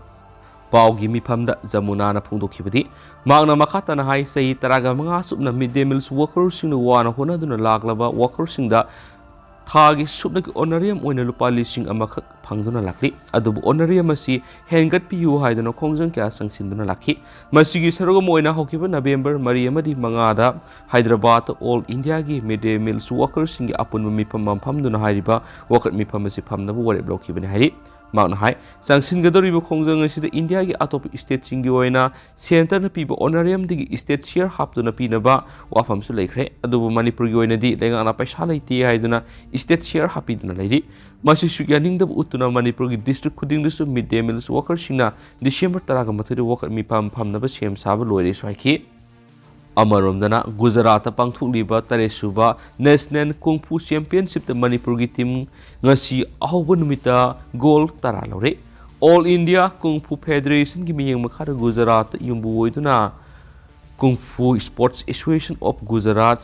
ꯄꯥꯎꯒꯤ ꯃꯤꯐꯝꯗ ꯖꯃꯨꯅꯥꯅ ꯐꯣꯡꯗꯣꯛꯈꯤꯕꯗꯤ, ꯃꯍꯥꯛꯅ ꯃꯈꯥ ꯇꯥꯅ ꯍꯥꯏ, ꯆꯍꯤ ꯇꯔꯥꯒ ꯃꯉꯥ ꯆꯨꯞꯅ ꯃꯤꯗ ꯗꯦ ꯃꯤꯜꯁ ꯋꯥꯀꯔꯁꯤꯡꯅ ꯋꯥꯅ ꯍꯣꯠꯅꯗꯨꯅ ꯂꯥꯛꯂꯕ ꯋꯥꯀꯔꯁꯤꯡꯗ ꯊꯥꯒꯤ ꯁꯨꯞꯅꯒꯤ ꯑꯣꯅꯔꯤꯌꯝ ꯑꯣꯏꯅ ꯂꯨꯄꯥ ꯂꯤꯁꯤꯡ ꯑꯃꯈꯛ ꯐꯪꯗꯨꯅ ꯂꯥꯛꯂꯤ꯫ ꯑꯗꯨꯕꯨ ꯑꯣꯅꯔꯤꯌꯝ ꯑꯁꯤ ꯍꯦꯟꯒꯠꯄꯤꯌꯨ ꯍꯥꯏꯗꯨꯅ ꯈꯣꯡꯖꯪ ꯀꯌꯥ ꯆꯪꯁꯤꯟꯗꯨꯅ ꯂꯥꯛꯈꯤ꯫ ꯃꯁꯤꯒꯤ ꯁꯔꯨꯛ ꯑꯃ ꯑꯣꯏꯅ ꯍꯧꯈꯤꯕ ꯅꯕꯦꯝꯕꯔ ꯃꯔꯤ ꯑꯃꯗꯤ ꯃꯉꯥꯗ ꯍꯥꯏꯗ꯭ꯔꯕꯥꯗꯇ ꯑꯣꯜ ꯏꯟꯗꯤꯌꯥꯒꯤ ꯃꯤꯗ ꯗꯦ ꯃꯤꯜꯁ ꯋꯥꯀꯔꯁꯤꯡꯒꯤ ꯑꯄꯨꯟꯕ ꯃꯤꯐꯝ ꯑꯃ ꯐꯝꯗꯨꯅ ꯍꯥꯏꯔꯤꯕ ꯋꯥꯀꯠ ꯃꯤꯐꯝ ꯑꯁꯤ ꯐꯝꯅꯕ ꯋꯥꯔꯦꯞ ꯂꯧꯈꯤꯕꯅꯤ ꯍꯥꯏꯔꯤ꯫ ꯃꯍꯥꯛꯅ ꯍꯥꯏ, ꯆꯪꯁꯤꯟꯒꯗꯧꯔꯤꯕ ꯈꯣꯡꯖꯪ ꯑꯁꯤꯗ ꯏꯟꯗꯤꯌꯥꯒꯤ ꯑꯇꯣꯞꯄ ꯁ꯭ꯇꯦꯠꯁꯤꯡꯒꯤ ꯑꯣꯏꯅ ꯁꯦꯟꯇꯔꯅ ꯄꯤꯕ ꯑꯣꯅꯔꯤꯌꯝꯗꯒꯤ ꯁ꯭ꯇꯦꯠ ꯁꯤꯌꯔ ꯍꯥꯞꯇꯨꯅ ꯄꯤꯅꯕ ꯋꯥꯐꯝꯁꯨ ꯂꯩꯈ꯭ꯔꯦ꯫ ꯑꯗꯨꯕꯨ ꯃꯅꯤꯄꯨꯔꯒꯤ ꯑꯣꯏꯅꯗꯤ ꯂꯩꯉꯥꯛꯅ ꯄꯩꯁꯥ ꯂꯩꯇꯦ ꯍꯥꯏꯗꯨꯅ ꯁ꯭ꯇꯦꯠ ꯁꯤꯌꯔ ꯍꯥꯞꯄꯤꯗꯨꯅ ꯂꯩꯔꯤ꯫ ꯃꯁꯤꯁꯨ ꯌꯥꯅꯤꯡꯗꯕ ꯎꯠꯇꯨꯅ ꯃꯅꯤꯄꯨꯔꯒꯤ ꯗꯤꯁꯇ꯭ꯔꯤꯛ ꯈꯨꯗꯤꯡꯗꯁꯨ ꯃꯤꯗ ꯗꯦ ꯃꯤꯜꯁ ꯋꯥꯀꯔꯁꯤꯡꯅ ꯗꯤꯁꯦꯝꯕꯔ ꯇꯔꯥꯒ ꯃꯥꯊꯣꯏꯗ ꯋꯥꯀꯠ ꯃꯤꯐꯝ ꯐꯝꯅꯕ ꯁꯦꯝ ꯁꯥꯕ ꯂꯣꯏꯔꯦꯁꯨ ꯍꯥꯏꯈꯤ꯫ ꯑꯃꯔꯣꯝꯗꯅ ꯒꯨꯖꯔꯥꯠꯇ ꯄꯥꯡꯊꯣꯛꯂꯤꯕ ꯇꯔꯦꯠꯁꯨꯕ ꯅꯦꯁꯅꯦꯜ ꯀꯨꯡꯐꯨ ꯆꯦꯝꯄꯤꯌꯟꯁꯤꯞꯇ ꯃꯅꯤꯄꯨꯔꯒꯤ ꯇꯤꯝ ꯉꯁꯤ ꯑꯍꯧꯕ ꯅꯨꯃꯤꯠꯇ ꯒꯣꯜ ꯇꯔꯥ ꯂꯧꯔꯦ꯫ ꯑꯣꯜ ꯏꯟꯗꯤꯌꯥ ꯀꯨꯡꯐꯨ ꯐꯦꯗꯔꯦꯁꯟꯒꯤ ꯃꯤꯠꯌꯦꯡ ꯃꯈꯥꯗ ꯒꯨꯖꯔꯥꯠꯇ ꯌꯨꯝꯕꯨ ꯑꯣꯏꯗꯨꯅ kung fu sports association of Gujarat,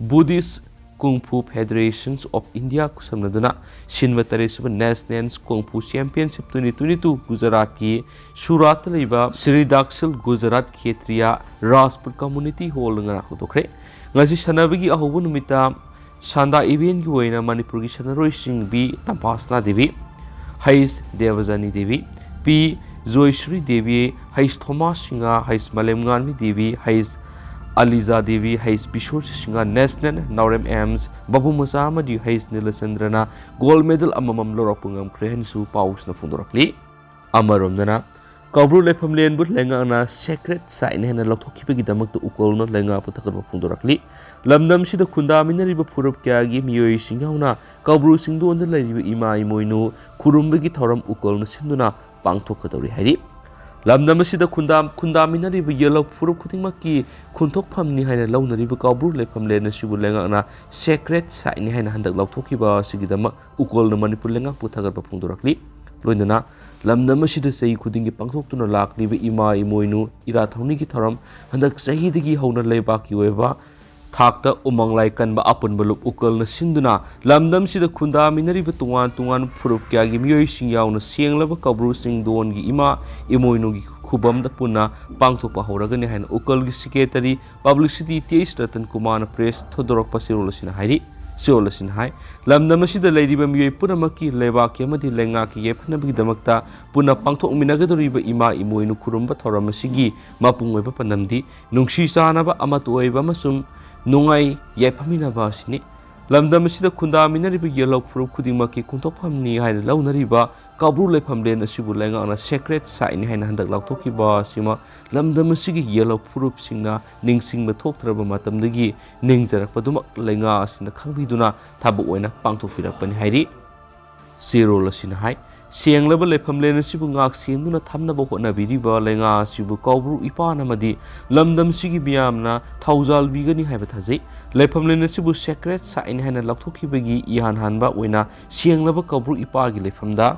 Buddhist kung fu federations of India ꯈꯨꯠꯁꯝꯅꯗꯨꯅ ꯁꯤꯟꯕ ꯇꯔꯦꯠꯁꯨꯕ national kung fu championship twenty twenty two ꯒꯨꯖꯔꯥꯠꯀꯤ ꯁꯨꯔꯥꯠꯇ ꯂꯩꯕ ꯁ꯭ꯔꯤ ꯗꯥꯛꯁꯤꯜ ꯒꯨꯖꯔꯥꯠ ꯈꯦꯇ꯭ꯔꯤꯌꯥ ꯔꯥꯖꯄꯨꯠ ꯀꯝꯃꯨꯅꯤꯇꯤ ꯍꯣꯜꯗ ꯉꯔꯥꯡ ꯍꯧꯗꯣꯛꯈ꯭ꯔꯦ꯫ ꯉꯁꯤ ꯁꯥꯟꯅꯕꯒꯤ ꯑꯍꯧꯕ ꯅꯨꯃꯤꯠꯇ ꯁꯥꯟꯗꯥ ꯏꯚꯦꯟꯒꯤ ꯑꯣꯏꯅ ꯃꯅꯤꯄꯨꯔꯒꯤ ꯁꯥꯟꯅꯔꯣꯏꯁꯤꯡ ꯕꯤ ꯇꯝꯐꯥꯁꯅꯥ ꯗꯦꯕꯤ, ꯍꯩꯁ ꯗꯦꯕꯖꯥꯅꯤ ꯗꯦꯕꯤ, ꯄꯤ ꯖꯣꯏꯁ꯭ꯔꯤ ꯗꯦꯕꯤ, ꯍꯩꯁ ꯊꯣꯃꯥꯁ ꯁꯤꯡꯍ, ꯍꯩꯁ ꯃꯥꯂꯦꯝꯉꯥꯟꯕꯤ ꯗꯦꯕꯤ, ꯍꯩꯁ ꯑꯂꯤꯖꯥ ꯗꯦꯕꯤ, ꯍꯩꯁ ꯕꯤꯁꯣꯔꯖꯤꯠ ꯁꯤꯡꯍ, ꯅꯦꯁꯅꯦꯜ ꯅꯥꯎꯔꯦꯝ ꯑꯦꯝꯁ ꯕꯥꯕꯨ ꯃꯆꯥ ꯑꯃꯗꯤ ꯍꯩꯁ ꯅꯤꯂꯆꯟꯗ꯭ꯔꯅ ꯒꯣꯜ ꯃꯦꯗꯜ ꯑꯃꯃꯝ ꯂꯧꯔꯛꯄ ꯉꯝꯈ꯭ꯔꯦ ꯍꯥꯏꯅꯁꯨ ꯄꯥꯎꯁꯤꯅ ꯐꯣꯡꯗꯣꯔꯛꯂꯤ꯫ ꯑꯃꯔꯣꯝꯗꯅ ꯀꯧꯕ꯭ꯔꯨ ꯂꯩꯐꯝꯂꯦꯟꯕꯨ ꯂꯩꯉꯥꯛꯅ ꯁꯦꯀ꯭ꯔꯦꯠ ꯁꯥꯏꯠꯅꯤ ꯍꯥꯏꯅ ꯂꯧꯊꯣꯛꯈꯤꯕꯒꯤꯗꯃꯛꯇ ꯎꯀꯜꯅ ꯂꯩꯉꯥꯛꯄꯨ ꯊꯥꯒꯠꯄ ꯐꯣꯡꯗꯣꯔꯛꯂꯤ꯫ ꯂꯝꯗꯝꯁꯤꯗ ꯈꯨꯟꯗꯥꯃꯤꯟꯅꯔꯤꯕ ꯐꯨꯔꯨꯞ ꯀꯌꯥꯒꯤ ꯃꯤꯑꯣꯏꯁꯤꯡ ꯌꯥꯎꯅ ꯀꯧꯕ꯭ꯔꯨ ꯆꯤꯡꯗꯣꯟꯗ ꯂꯩꯔꯤꯕ ꯏꯃꯥ ꯏꯃꯣꯏꯅꯨ ꯈꯨꯔꯨꯝꯕꯒꯤ ꯊꯧꯔꯝ ꯎꯀꯜꯅ ꯁꯤꯟꯗꯨꯅ ꯄꯥꯡꯊꯣꯛꯀꯗꯧꯔꯤ ꯍꯥꯏꯔꯤ꯫ ꯂꯝꯗꯝ ꯑꯁꯤꯗ ꯈꯨꯟꯗꯥ-, ꯈꯨꯟꯗꯥꯃꯤꯟꯅꯔꯤꯕ ꯌꯦꯜꯍꯧ ꯐꯨꯔꯨꯞ ꯈꯨꯗꯤꯡꯃꯛꯀꯤ ꯈꯨꯟꯊꯣꯛꯐꯝꯅꯤ ꯍꯥꯏꯅ ꯂꯧꯅꯔꯤꯕ ꯀꯧꯕ꯭ꯔꯨ ꯂꯩꯐꯝꯂꯦꯟ ꯑꯁꯤꯕꯨ ꯂꯩꯉꯥꯛꯅ ꯁꯦꯀ꯭ꯔꯦꯠ ꯁꯥꯏꯠꯅꯤ ꯍꯥꯏꯅ ꯍꯟꯗꯛ ꯂꯧꯊꯣꯛꯈꯤꯕ ꯑꯁꯤꯒꯤꯗꯃꯛ ꯎꯀꯜꯅ ꯃꯅꯤꯄꯨꯔ ꯂꯩꯉꯥꯛꯄꯨ ꯊꯥꯒꯠꯄ ꯐꯣꯡꯗꯣꯔꯛꯂꯤ꯫ ꯂꯣꯏꯅꯅ ꯂꯝꯗꯝ ꯑꯁꯤꯗ ꯆꯍꯤ ꯈꯨꯗꯤꯡꯒꯤ ꯄꯥꯡꯊꯣꯛꯇꯨꯅ ꯂꯥꯛꯂꯤꯕ ꯏꯃꯥ ꯏꯃꯣꯏꯅꯨ ꯏꯔꯥꯠ ꯊꯧꯅꯤꯒꯤ ꯊꯧꯔꯝ ꯍꯟꯗꯛ ꯆꯍꯤꯗꯒꯤ ꯍꯧꯅ ꯂꯩꯕꯥꯛꯀꯤ ꯑꯣꯏꯕ ꯊꯥꯛꯇ ꯎꯃꯪ ꯂꯥꯏ ꯀꯟꯕ ꯑꯄꯨꯟꯕ ꯂꯨꯞ ꯎꯀꯜꯅ ꯁꯤꯟꯗꯨꯅ ꯂꯝꯗꯝꯁꯤꯗ ꯈꯨꯟꯗꯥꯃꯤꯟꯅꯔꯤꯕ ꯇꯣꯉꯥꯟ ꯇꯣꯉꯥꯟꯕ ꯐꯨꯔꯨꯞ ꯀꯌꯥꯒꯤ ꯃꯤꯑꯣꯏꯁꯤꯡ ꯌꯥꯎꯅ ꯁꯦꯡꯂꯕ ꯀꯧꯕ꯭ꯔꯨ ꯆꯤꯡꯗꯣꯟꯒꯤ ꯏꯃꯥ ꯏꯃꯣꯏꯅꯨꯒꯤ ꯈꯨꯕꯝꯗ ꯄꯨꯟꯅ ꯄꯥꯡꯊꯣꯛꯄ ꯍꯧꯔꯒꯅꯤ ꯍꯥꯏꯅ ꯎꯀꯜꯒꯤ secretary publicity T H Ratan ꯀꯨꯃꯥꯔꯅ ꯄ꯭ꯔꯦꯁ ꯊꯧꯗꯣꯔꯛꯄ ꯆꯦꯔꯣꯜ ꯑꯁꯤꯅ ꯍꯥꯏꯔꯤ꯫ ꯆꯦꯔꯣꯜ ꯑꯁꯤꯅ ꯍꯥꯏ, ꯂꯝꯗꯝ ꯑꯁꯤꯗ ꯂꯩꯔꯤꯕ ꯃꯤꯑꯣꯏ ꯄꯨꯝꯅꯃꯛꯀꯤ ꯂꯩꯕꯥꯛꯀꯤ ꯑꯃꯗꯤ ꯂꯩꯉꯥꯛꯀꯤ ꯌꯥꯏꯐꯅꯕꯒꯤꯗꯃꯛꯇ ꯄꯨꯟꯅ ꯄꯥꯡꯊꯣꯛꯃꯤꯟꯅꯒꯗꯧꯔꯤꯕ ꯏꯃꯥ ꯏꯃꯣꯏꯅꯨ ꯈꯨꯔꯨꯝꯕ ꯊꯧꯔꯝ ꯑꯁꯤꯒꯤ ꯃꯄꯨꯡ ꯑꯣꯏꯕ ꯄꯥꯟꯗꯝꯗꯤ ꯅꯨꯡꯁꯤ ꯆꯥꯟꯅꯕ, ꯑꯃꯠꯇ ꯑꯣꯏꯕ ꯑꯃꯁꯨꯡ ꯅꯨꯡꯉꯥꯏ ꯌꯥꯏꯐꯃꯤꯟꯅꯕ ꯑꯁꯤꯅꯤ꯫ ꯂꯝꯗꯝ ꯑꯁꯤꯗ ꯈꯨꯟꯗꯥꯃꯤꯟꯅꯔꯤꯕ ꯌꯦꯜꯍꯧ ꯐꯨꯔꯨꯞ ꯈꯨꯗꯤꯡꯃꯛꯀꯤ ꯈꯨꯟꯊꯣꯛꯐꯝꯅꯤ ꯍꯥꯏꯅ ꯂꯧꯅꯔꯤꯕ ꯀꯧꯕ꯭ꯔꯨ ꯂꯩꯐꯝꯂꯦꯟ ꯑꯁꯤꯕꯨ ꯂꯩꯉꯥꯛꯅ sacred siteꯅꯤ ꯍꯥꯏꯅ ꯍꯟꯗꯛ ꯂꯥꯎꯊꯣꯛꯈꯤꯕ ꯑꯁꯤꯃꯛ ꯂꯝꯗꯝ ꯑꯁꯤꯒꯤ ꯌꯦꯜꯍꯧ ꯐꯨꯔꯨꯞꯁꯤꯡꯅ ꯅꯤꯡꯁꯤꯡꯕ ꯊꯣꯛꯇ꯭ꯔꯕ ꯃꯇꯝꯗꯒꯤ ꯅꯤꯡꯖꯔꯛꯄꯗꯨꯃꯛ ꯂꯩꯉꯥꯛ ꯑꯁꯤꯅ ꯈꯪꯕꯤꯗꯨꯅ ꯊꯕꯛ ꯑꯣꯏꯅ ꯄꯥꯡꯊꯣꯛꯄꯤꯔꯛꯄꯅꯤ ꯍꯥꯏꯔꯤ꯫ ꯆꯦꯔꯣꯜ ꯑꯁꯤꯅ ꯍꯥꯏ, ꯁꯦꯡꯂꯕ ꯂꯩꯐꯝꯂꯦꯟ ꯑꯁꯤꯕꯨ ꯉꯥꯛ ꯁꯦꯟꯗꯨꯅ ꯊꯝꯅꯕ ꯍꯣꯠꯅꯕꯤꯔꯤꯕ ꯂꯩꯉꯥꯛ ꯑꯁꯤꯕꯨ ꯀꯧꯕ꯭ꯔꯨ ꯏꯄꯥꯅ ꯑꯃꯗꯤ ꯂꯝꯗꯝꯁꯤꯒꯤ ꯃꯤꯌꯥꯝꯅ ꯊꯧꯖꯥꯜꯕꯤꯒꯅꯤ ꯍꯥꯏꯕ ꯊꯥꯖꯩ꯫ ꯂꯩꯐꯝꯂꯦꯟ ꯑꯁꯤꯕꯨ sacred siteꯅꯤ ꯍꯥꯏꯅ ꯂꯥꯎꯊꯣꯛꯈꯤꯕꯒꯤ ꯏꯍꯥꯟ ꯍꯥꯟꯕ ꯑꯣꯏꯅ ꯁꯦꯡꯂꯕ ꯀꯧꯕ꯭ꯔꯨ ꯏꯄꯥꯒꯤ ꯂꯩꯐꯝꯗ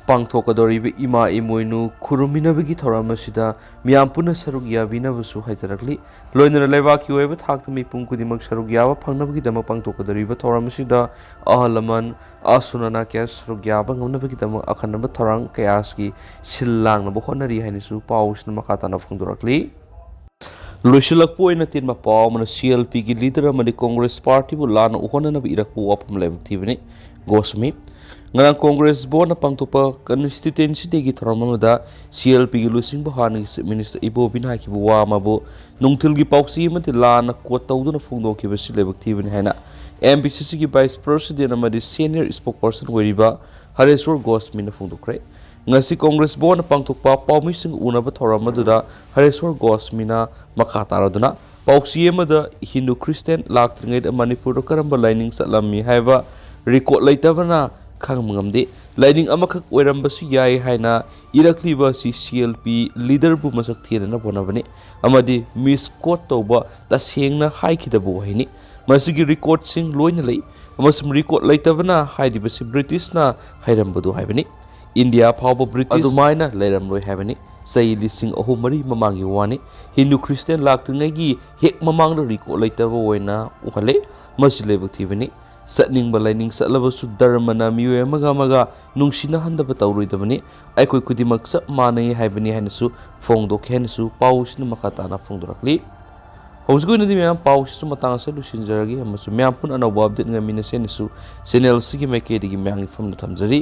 ꯄꯥꯡꯊꯣꯛꯀꯗꯧꯔꯤꯕ ꯏꯃꯥ ꯏꯃꯣꯏꯅꯨ ꯈꯨꯔꯨꯝꯃꯤꯟꯅꯕꯒꯤ ꯊꯧꯔꯝ ꯑꯁꯤꯗ ꯃꯤꯌꯥꯝ ꯄꯨꯟꯅ ꯁꯔꯨꯛ ꯌꯥꯕꯤꯅꯕꯁꯨ ꯍꯥꯏꯖꯔꯛꯂꯤ꯫ ꯂꯣꯏꯅꯅ ꯂꯩꯕꯥꯛꯀꯤ ꯑꯣꯏꯕ ꯊꯥꯛꯇ ꯃꯤꯄꯨꯝ ꯈꯨꯗꯤꯡꯃꯛ ꯁꯔꯨꯛ ꯌꯥꯕ ꯐꯪꯅꯕꯒꯤꯗꯃꯛ ꯄꯥꯡꯊꯣꯛꯀꯗꯧꯔꯤꯕ ꯊꯧꯔꯝ ꯑꯁꯤꯗ ꯑꯍꯜ ꯂꯃꯟ, ꯑꯁꯨ ꯑꯅꯥ ꯀꯌꯥ ꯁꯔꯨꯛ ꯌꯥꯕ ꯉꯝꯅꯕꯒꯤꯗꯃꯛ ꯑꯈꯟꯅꯕ ꯊꯧꯔꯥꯡ ꯀꯌꯥꯒꯤ ꯁꯤꯜ ꯂꯥꯡꯅꯕ ꯍꯣꯠꯅꯔꯤ ꯍꯥꯏꯅꯁꯨ ꯄꯥꯎꯁꯤꯅ ꯃꯈꯥ ꯇꯥꯅ ꯐꯣꯡꯗꯣꯔꯛꯂꯤ꯫ ꯂꯣꯏꯁꯤꯜꯂꯛꯄ ꯑꯣꯏꯅ ꯇꯦꯟꯕ ꯄꯥꯎ ꯑꯃꯅ CLPꯒꯤ leader ꯑꯃꯗꯤ Congress partyꯕꯨ ꯂꯥꯟꯅ ꯎꯍꯟꯅꯅꯕ ꯏꯔꯛꯄ ꯋꯥꯐꯝ ꯂꯥꯏꯕꯛ ꯊꯤꯕꯅꯤ꯫ ꯒꯣꯁꯃꯤ꯫ ꯉꯔꯥꯡ Congress Bhawanꯅ ꯄꯥꯡꯊꯣꯛꯄ Constituency Dayꯒꯤ ꯊꯧꯔꯝ ꯑꯃꯗ CLPꯒꯤ ꯂꯨꯆꯤꯡꯕ ꯍꯥꯟꯅꯒꯤ Chief Minister ꯏꯕꯣꯕꯤꯅ ꯍꯥꯏꯈꯤꯕ ꯋꯥ ꯑꯃꯕꯨ ꯅꯨꯡꯊꯤꯜꯒꯤ ꯄꯥꯎꯆꯦ ꯑꯃꯗꯤ ꯂꯥꯟꯅ quote ꯇꯧꯗꯨꯅ ꯐꯣꯡꯗꯣꯛꯈꯤꯕꯁꯤ ꯂꯥꯏꯕꯛ ꯊꯤꯕꯅꯤ ꯍꯥꯏꯅ MPCCꯒꯤ Vice President ꯑꯃꯗꯤ Senior Spokesperson ꯑꯣꯏꯔꯤꯕ ꯍꯔꯦꯁ꯭ꯋꯔ ꯒꯣꯁꯃꯤꯅ ꯐꯣꯡꯗꯣꯛꯈ꯭ꯔꯦ꯫ ꯉꯁꯤ Congress Bhawanꯅ ꯄꯥꯡꯊꯣꯛꯄ ꯄꯥꯎꯃꯤꯁꯤꯡ ꯎꯅꯕ ꯊꯧꯔꯝ ꯑꯗꯨꯗ ꯍꯔꯦꯁ꯭ꯋꯔ ꯒꯣꯁꯃꯤꯅ ꯃꯈꯥ ꯇꯥꯔꯗꯨꯅ ꯄꯥꯎꯆꯦ ꯑꯃꯗ ꯍꯤꯟꯗꯨ ꯈ꯭ꯔꯤꯁꯇꯤꯌꯥꯟ ꯂꯥꯛꯇ꯭ꯔꯤꯉꯩꯗ ꯃꯅꯤꯄꯨꯔꯗ ꯀꯔꯝꯕ ꯂꯥꯏꯅꯤꯡ ꯆꯠꯂꯝꯃꯤ ꯍꯥꯏꯕ record ꯂꯩꯇꯕꯅ ꯈꯪꯕ ꯉꯝꯗꯦ꯫ ꯂꯥꯏꯅꯤꯡ ꯑꯃꯈꯛ ꯑꯣꯏꯔꯝꯕꯁꯨ ꯌꯥꯏ ꯍꯥꯏꯅ ꯏꯔꯛꯂꯤꯕ ꯑꯁꯤ CLP leaderꯕꯨ ꯃꯁꯛ ꯊꯤꯍꯟꯅꯕ ꯍꯣꯠꯅꯕꯅꯤ ꯑꯃꯗꯤ misquote ꯇꯧꯕ ꯇꯁꯦꯡꯅ ꯍꯥꯏꯈꯤꯗꯕ ꯋꯥꯍꯩꯅꯤ꯫ ꯃꯁꯤꯒꯤ recordꯁꯤꯡ ꯂꯣꯏꯅ ꯂꯩ ꯑꯃꯁꯨꯡ record ꯂꯩꯇꯕꯅ ꯍꯥꯏꯔꯤꯕꯁꯤ Britishꯅ ꯍꯩꯔꯝꯕꯗꯨ ꯍꯥꯏꯕꯅꯤ꯫ ꯏꯟꯗꯤꯌꯥ ꯐꯥꯎꯕ British ꯑꯗꯨꯃꯥꯏꯅ ꯂꯩꯔꯝꯂꯣꯏ ꯍꯥꯏꯕꯅꯤ꯫ ꯆꯍꯤ ꯂꯤꯁꯤꯡ ꯑꯍꯨꯝ ꯃꯔꯤ ꯃꯃꯥꯡꯒꯤ ꯋꯥꯅꯤ꯫ ꯍꯤꯟꯗꯨ ꯈ꯭ꯔꯤꯁꯇꯤꯌꯥꯟ ꯂꯥꯛꯇ꯭ꯔꯤꯉꯩꯒꯤ ꯍꯦꯛ ꯃꯃꯥꯡꯗ record ꯂꯩꯇꯕ ꯑꯣꯏꯅ ꯎꯍꯜꯂꯦ꯫ ꯃꯁꯤ ꯂꯥꯏꯕꯛ ꯊꯤꯕꯅꯤ꯫ ꯆꯠꯅꯤꯡꯕ ꯂꯥꯏꯅꯤꯡ ꯆꯠꯂꯕꯁꯨ ꯙꯔꯃꯅ ꯃꯤꯑꯣꯏ ꯑꯃꯒ ꯑꯃꯒ ꯅꯨꯡꯁꯤꯅꯍꯟꯗꯕ ꯇꯧꯔꯣꯏꯗꯕꯅꯤ꯫ ꯑꯩꯈꯣꯏ ꯈꯨꯗꯤꯡꯃꯛ ꯆꯞ ꯃꯥꯟꯅꯩ ꯍꯥꯏꯕꯅꯤ ꯍꯥꯏꯅꯁꯨ ꯐꯣꯡꯗꯣꯛꯈꯤ ꯍꯥꯏꯅꯁꯨ ꯄꯥꯎꯁꯤꯅ ꯃꯈꯥ ꯇꯥꯅ ꯐꯣꯡꯗꯣꯔꯛꯂꯤ꯫ ꯍꯧꯖꯤꯛꯀꯤ ꯑꯣꯏꯅꯗꯤ ꯃꯌꯥꯝ ꯄꯥꯎꯁꯤꯁꯨ ꯃꯇꯥꯡ ꯑꯁꯤꯗ ꯂꯣꯏꯁꯤꯟꯖꯔꯒꯦ ꯑꯃꯁꯨꯡ ꯃꯌꯥꯝ ꯄꯨꯟꯅ ꯑꯅꯧꯕ update ꯉꯥꯏꯃꯤꯟꯅꯁꯦ ꯍꯥꯏꯅꯁꯨ channel ꯑꯁꯤꯒꯤ ꯃꯥꯏꯀꯩꯗꯒꯤ ꯃꯌꯥꯝꯒꯤ ꯐꯝꯗ ꯊꯝꯖꯔꯤ꯫